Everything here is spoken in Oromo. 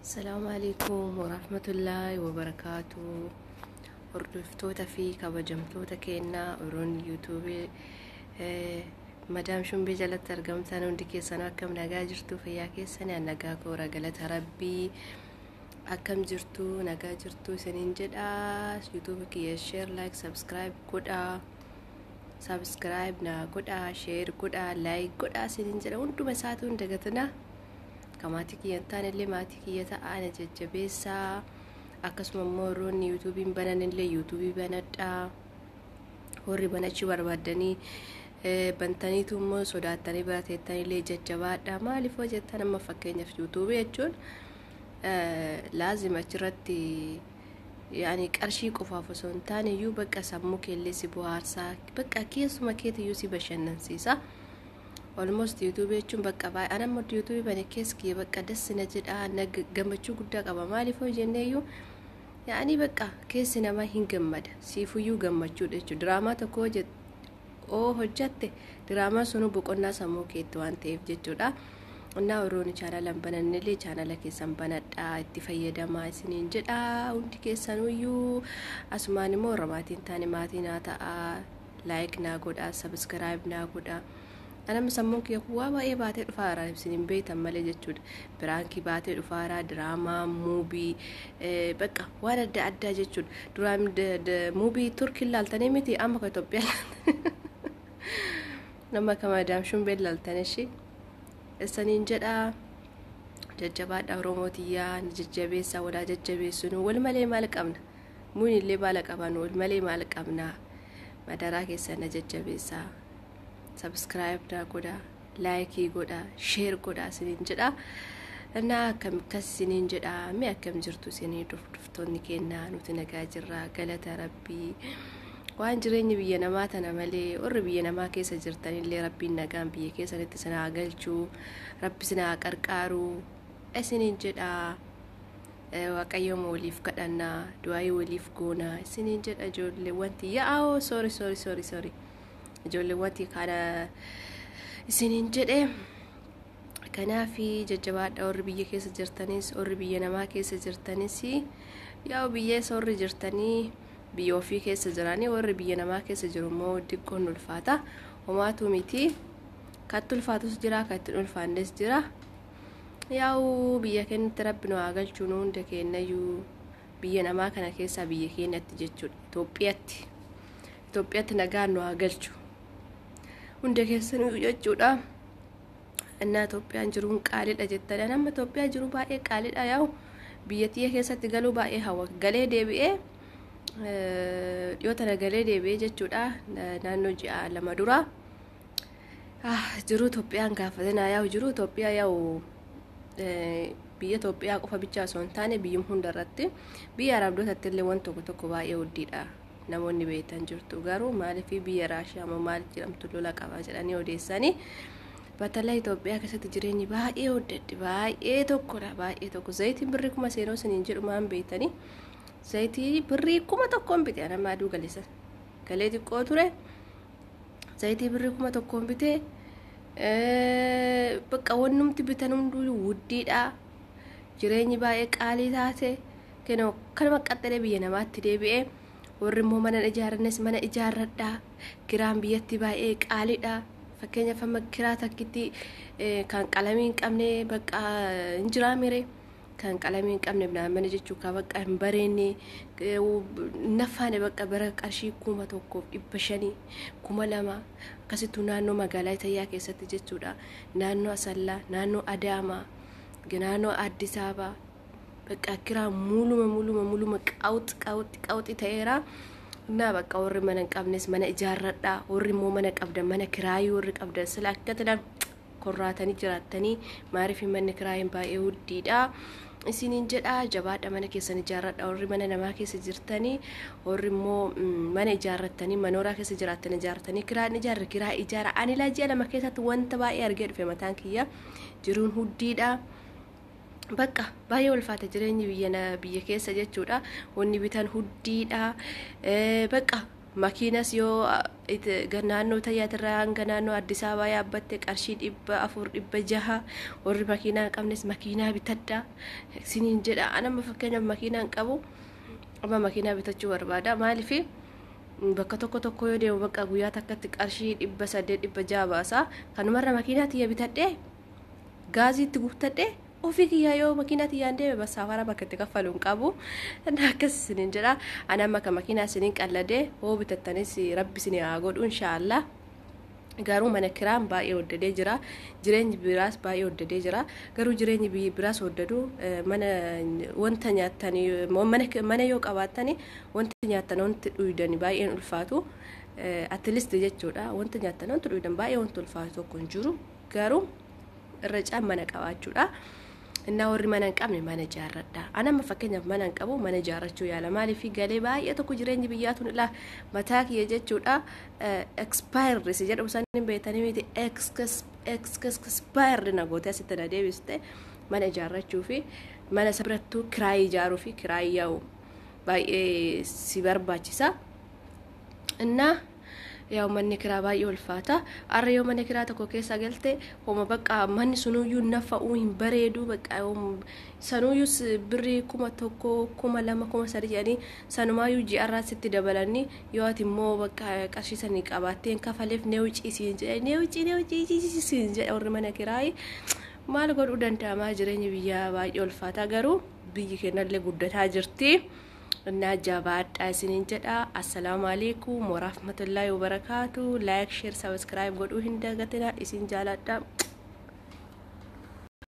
Asalaamu alaikum warahmatullaahi wabarakaatu. Hordoftoota fi kabajamtoota keenyaa Oroon yuutuubii Madaam Shumbee jalatti argamtan hundi keessan, akkam nagaa jirtu? Fayyaa keessan? Nagaa koora, galata Rabbii. Akkam jirtu? Nagaa jirtu isiniin jedha. Yuutuubii kiyya share, like, subscribe godhaa. Subscribe naa godhaa, share godhaa, like godhaa isiniin jedha. Hunduma isaatu hin dagatinaa. Ka maatii kiyya hin taane illee maatii kiyya ta'aa, na jajjabeessaa. Akkasuma immoo warroonni yuutuubiin banan illee yuutuubii banadhaa. Warri banachuu barbaaddanii bantaniitu immoo sodaattanii barateettan illee jajjabaadhaa. Maaliif hoo jettan, amma fakkeenyaaf yuutuubii jechuun laazima achirratti yaani qarshii qofaaf osoo hin taane iyyuu bakka sammuu keellee si bohaarsaa, bakka keessuma keetiyyuu si bashannansiisa. Almost yuutuubii jechuun bakka baay'ee ana immoo yuutuubii bane keessa kiyya bakka dassi na jedha, na gammachuu guddaa qaba. Maaliif hoo jennee iyyuu, yaani bakka keessi namaa hin gammada, siifuyyuu gammachuudha jechuudha. Diraamaa tokko oo hojjatte, diraamaa sunuu boqonnaa sammuu keetti waan ta'eef jechuudha. Innaa warroonni chaanala hin banannellee chaanala keessan banadhaa, itti fayyadamaa isiniin jedha hundi keessanuyyuu. Asumaan immoo warra maatiin taane maatii naa ta'aa, like naa godhaa, subscribe naa godhaa. Anama sammuun kiyya kun waa baay'ee baatee dhufaara, isin hin beektan malee jechuudha. Prankii baatee dhufaara, diraamaa, movie, bakka waan adda addaa jechuudha. Duraan movie Turkii ilaaltanii miti, amma ka Itoophiyaa nama ka Madaam Shumbee ilaaltan ishee. Isaniin jedha, jajjabaadha Oromootiyyaa, ni jajjabeessaa, walaa jajjabeessinu. Wal malee maal qabna? Muun illee baala qaban, wal malee maal qabna? Madaraa keessan na jajjabeessaa. Subscribe naa godhaa, like godhaa, share godhaa isiniin jedha. Innaa akkam akkas isiniin jedha. Mee akkam jirtu isinii hordoftoonni kennaa? Nuti nagaa jirra, galata Rabbii. Waan jireenya biyya namaa tana malee, warri biyya namaa keessa jirtanillee Rabbiin nagaan biyya keessanitti isin haa galchuu, Rabbi isin haa qarqaaru isiniin jedha. Waaqayyooma waliif kadhannaa, du'aayii waliif goonaa isiniin jedha. Ijoolleewwan yaa'oo, sorry, sorry, sorry, sorry, ijoolleewwan kana isiniin jedhe. Kanaaf jajjabaadha, warri biyya keessa jirtanis, warri biyya namaa keessa jirtanis. Yaa'u biyya warri jirtanii biyya ofii keessa jiranii, warri biyya namaa keessa jiru immoo diqqoon ulfaata. Homaatu miti, katti ulfaatus jira, katti ulfaannes jira. Yaa'u biyya keenyatti Rabbi nu haa galchuu, nu hunda keenyayyuu biyya namaa kana keessaa biyya keenyatti jechuudha. Itoophiyaatti, Itoophiyaatti nagaan nu haa galchu hunda keessanuu jechuudha. Innaa Itoophiyaan jiruun qaaliidha jettanii, nama Itoophiyaa jiru baay'ee qaaliidha. Yaa'u biyya tiyya keessatti galuu baay'ee hawa. Galee deebi'ee, dhiyoo tana galee deebi'ee jechuudha, naannoo ji'a 2 dura. Jiruu Itoophiyaan gaafatinaa. Yaa'u jiruu Itoophiyaa, yaa'u biyya Itoophiyaa qofa bichaa osoo hin taane biyyuma hunda irratti, biyya Arabdootatti illee waan tokko tokko baay'ee hoddiidha. Namoonni beektan jirtu garuu maaliif biyya Raashiyaa moo maal jedhamtu lola qaba jedhanii odeessanii. Batala Itoophiyaa keessatti jireenyi baay'ee hoddadde, baay'ee tokkodha, baay'ee tokko. Zayitiin birrii 1000 seenoo isiniin jedhu maan beektanii? Zayitii birrii 1000n bite. Nama aduu galeessa galee xiqqoo ture, zayitii birrii 1000n bite. Bakka wannumti bitan hunduu wuddiidha. Jireenyi baay'ee qaalii taate. Kenoo kanuma qaxxalee biyya namaatti deebi'ee. Warri immoo mana ijaarrannes mana ijaarradhaa. Kiraan biyyatti baay'ee qaaliidha. Fakkeenyaaf amma kiraa takkitti kan qalamii hin qabne bakka hin jiraa mire, kan qalamii hin qabne mana jechuu ka bakka hin bareenne naffaane, bakka bara qarshii 1500, 2000 akkasittuu naannoo magaalaa Itayyaa keessatti jechuudha. Naannoo Asallaa, naannoo Adaamaa, naannoo Addis Ababaa bakka kiraa muluma muluma muluma qawxi qawxi qawxi ta'eera. Innaa bakka warri mana hin qabnes mana ijaarradhaa. Warri immoo mana qabdan, mana kiraayii warri qabdan, sila akkatila korraatanii jiraattanii. Maariif manni kiraayiin baay'ee huddiidha isiniin jedha. Jabaadha, mana keessan ijaarradha. Warri mana namaa keessa jirtanii, warri immoo mana ijaarrattanii manooraa keessa jiraattan, ijaarratanii kiraan ijaarre, kiraa ijaara. Ani laa ji'a 2 keessatti wanta baay'ee argee dhufe mataan kiyya. Jiruun huddiidha. Bakka baay'ee ulfaata jireenyi biyya keessa jechuudha. Wanni bitan huddiidha. Bakka Makiinas yoo naannoo tayyaatirraa hanga naannoo Addis Ababaa yaabbatte qarshii 400, 600. Warri makiinaa hin qabnes makiinaa bitadhaa isiniin jedha. Anamma fakkeenyaaf makiinaa hin qabu, amma makiinaa bitachuu barbaada. Maaliif? Bakka tokko tokko yoo deemu bakka guyyaa takkatti qarshii 800, 600 baasa. Kanumarra makiinaa tiyya bitadhee, gaaziitti guuttadhee, ofii kiyyaa yoo makiinaa tiyyaan deeme basaafara bakka itti kaffalu hin qabu. Akkas isiniin jedha. Ani amma ka makiinaa isiniin qalladee, hoo bitattanis rabbi isinii haa godhu inshaallah. Garuu mana kiraan baay'ee waddadee jira. Jireenyi biraas baay'ee waddadee jira. Garuu jireenyi biraas waddadu, mana wanta nyaattanii, mana yoo qabaattani wanta nyaattan, wanti dhuydani baay'een ulfaatu. At least jechuudha, wanta nyaattan, wanta dhuydan baay'ee wanta ulfaatu tokko hin jiru. Garuu irra caan mana qabaachuudha. Innaa warri mana hin qabne mana ijaarradha. Ana amma fakkeenyaaf mana hin qabu, mana ijaarrachuu yaala. Maaliif? Galee baay'ee tokko jireenyi biyyaa tun ilaa mataa kiyya jechuudha. Expired si jedhamu san hin beektanii miti? Expired na gootee asitti na deebiste. Mana ijaarrachuu fi mana isa birattuu kiraayii ijaaruu fi kiraayii yaa'u baay'ee si barbaachisa. Innaa yaa'u manni kiraa baay'ee ulfaata. Har'a yoo mana kiraa tokko keessa galte, homa bakka manni sunuyyuu nafa'uu hin bareedu. Bakka sanuyyuu birrii 1000, 2000, 3000 jedhanii sanumaayyuu ji'arraa sitti dabalanii, yoo ati immoo bakka qarshii sanii qabaattee hin kafaleef, nee wucii siin jedhe, nee wucii, nee wucii siin jedhe warri mana kiraayi. Maal godhuu danda'amaa? Jireenya biyyaa baay'ee ulfaata, garuu biyyi keenyallee guddataa jirti. Innaa jabaadhaa isiniin jedha. Assalaamu alaikum warahmatullaahi wabarakaatu. Like, share, subscribe godhuu hin dagatina. Isin jaaladha.